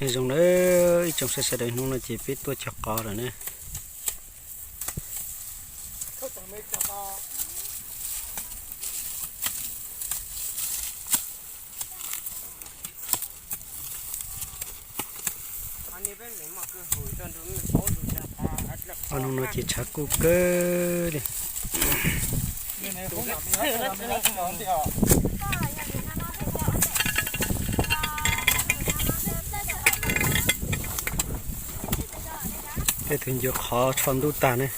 Zoo na, ib tsoom saib sawv daws, hnub no ces peb tuaj cog qos lawm na. Ob hnub no ces tshav kuj kawg li. Tej tus ncua qhov tsho ntub tag ne.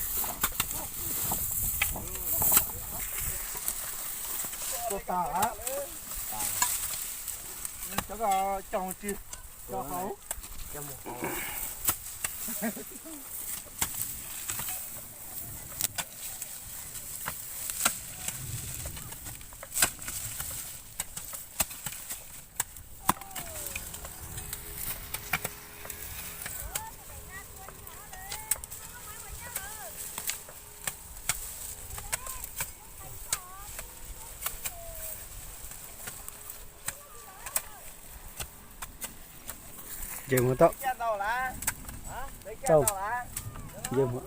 Nce mus tau. Tau. Nce mus.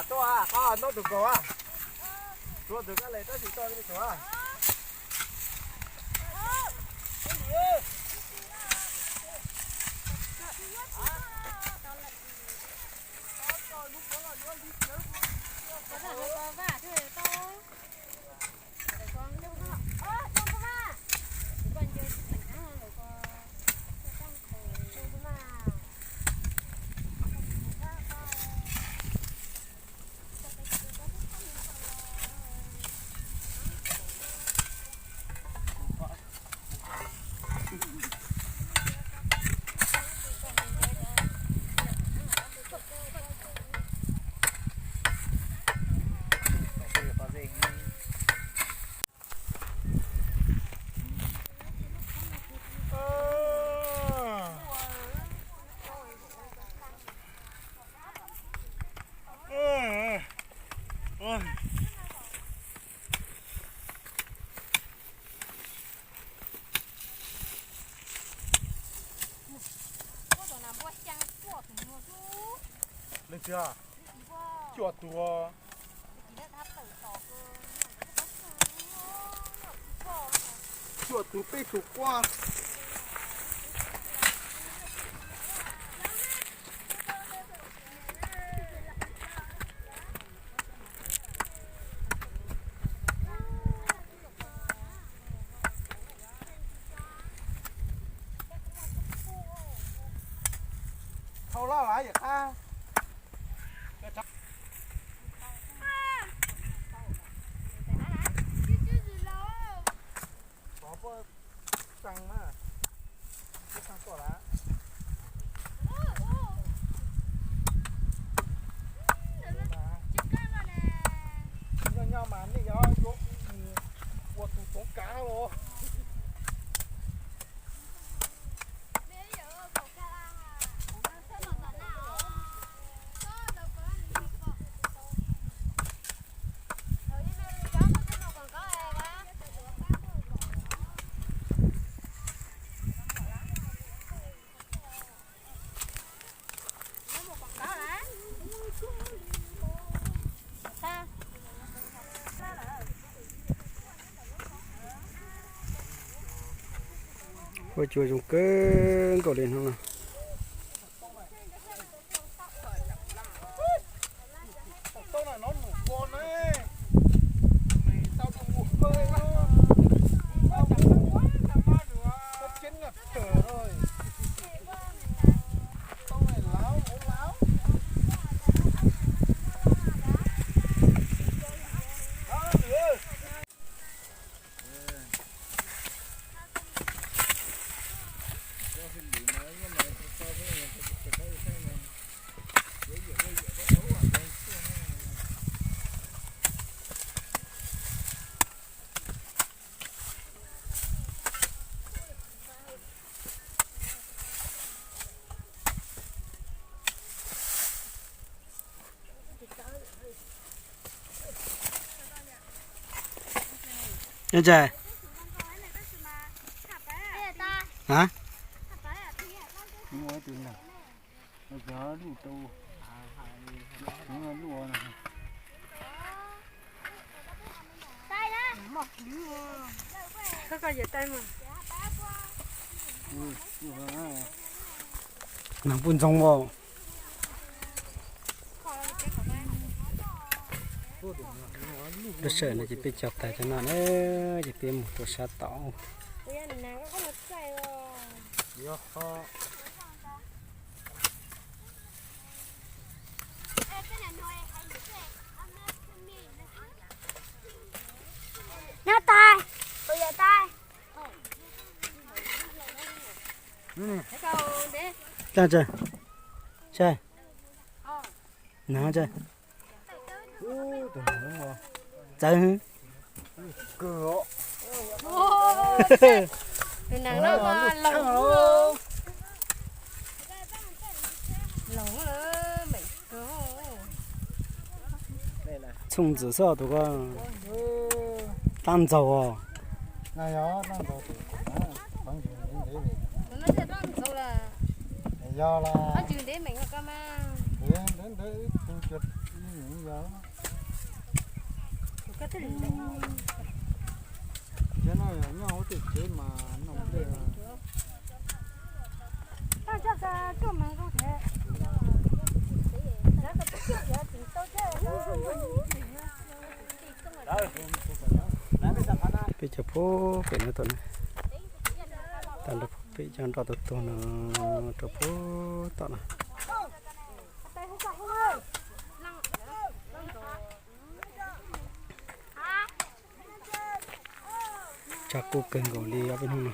Tuaj, qab ntaub tus kaus, tuaj tus kab le tab sis tuaj li tus. Leej twg? Cuaj tus. Cuaj tus peb tus quaj. Thau loj lawm yawm qab. Tsov puab tsaa mas, puab tsaa tuaj lawm. Nyob nyob mas nej yuav mus ua tus toov kav los. Huab cua zoo kawg nkaus li hnub no. Nyob ntses. Nag puj ntxoog as. Lub sij hawm no ces peb cog tais cov no na, ces peb mus rau sab tod. Nyob tais, kuv yuav tais. Txawb, txawb. Txhooj ntxwm xwb tus ko. Dab ntxaug os. Yog los nyob hauv tej tsev mas noj nplej. Peb cog puag pem no tom na, tag nrho puag pem cog nroj tuag tuag no rau puag tom no. Tshav kub kawg nkaus li ob peb hnub no.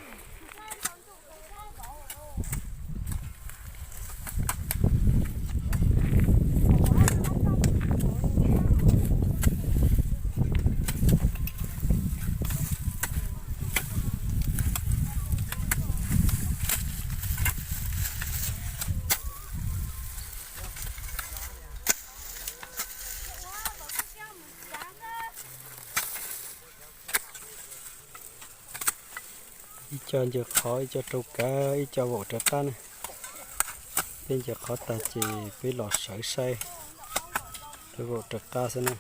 Ib co ncaws qhov, ib co rau kav, ib co vaum rov qab ne. Peb ncaws qhov tag ces peb los sawv saib, peb vaum rov qab xwb na.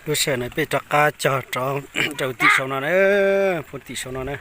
Lub sij hawm no peb rov qab cog rov rau tim saum no na, puag tim saum no na.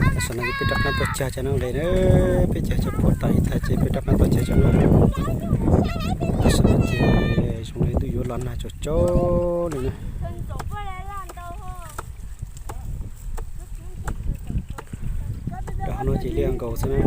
Tam sim no peb rov qab tuaj cog cov no le na, peb cog cov puag tag ib tag ces peb rov qab tuaj cog cov no. Tam sim no ces zoo li twb yuav los nag tsau tsau li na. Rau qhov no ces liaj nkaus xwb na.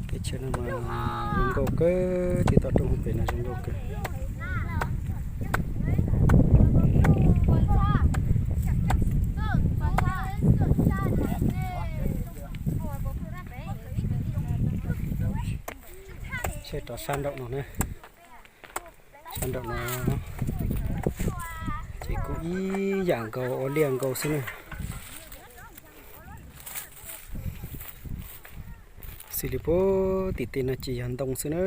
Teb chaws no mas zoo nkauj kawg, tib toj roob hauv pes no zoo nkauj kawg. Rov sab nraum no na, sab nraum no ces kuj ib yam nkaus, ua liaj nkaus xwb na. Xws li puag tim tej no ces yog ntoo xwb na.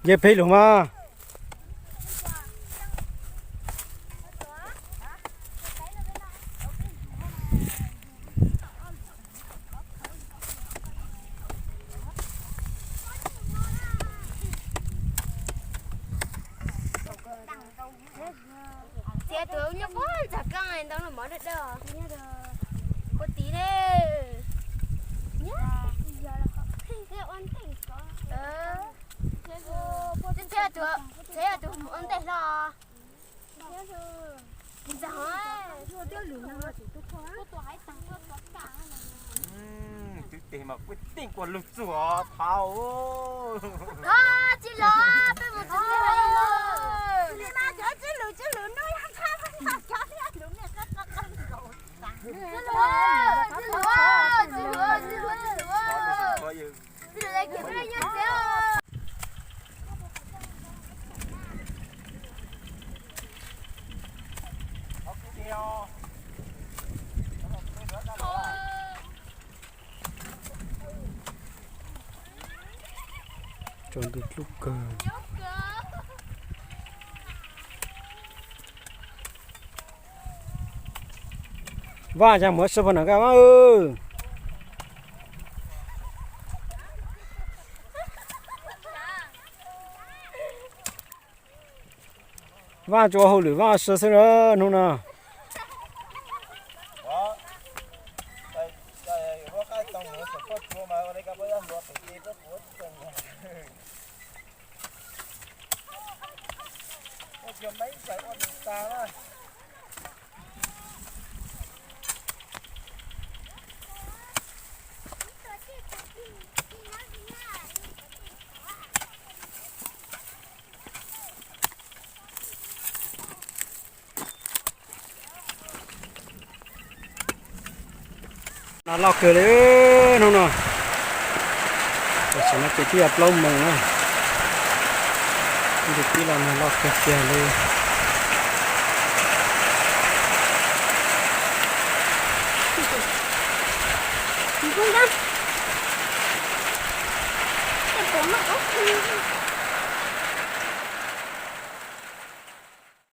Nce pem lug mas. Txiav tus nyuj puag ntxag koj ntoo los mov dawb dawb. Puag tid ne. Txiav tus, txiav tus ua ntej hlo. Twb teg mas kuj teej kua lug txug os thaum. Tsis los, peb mus tsis los. Tsaus ntuj dlub kawg. Vaj, cas mus sib puag nram koj vaj. Vaj tsuas ua hauj lwm Vaj ua si xwb na hnub no. No loj kawg li hnub no. Tam sim no ces twb yog plaub moos na. Ib tug tib los no loj kawg kiag li.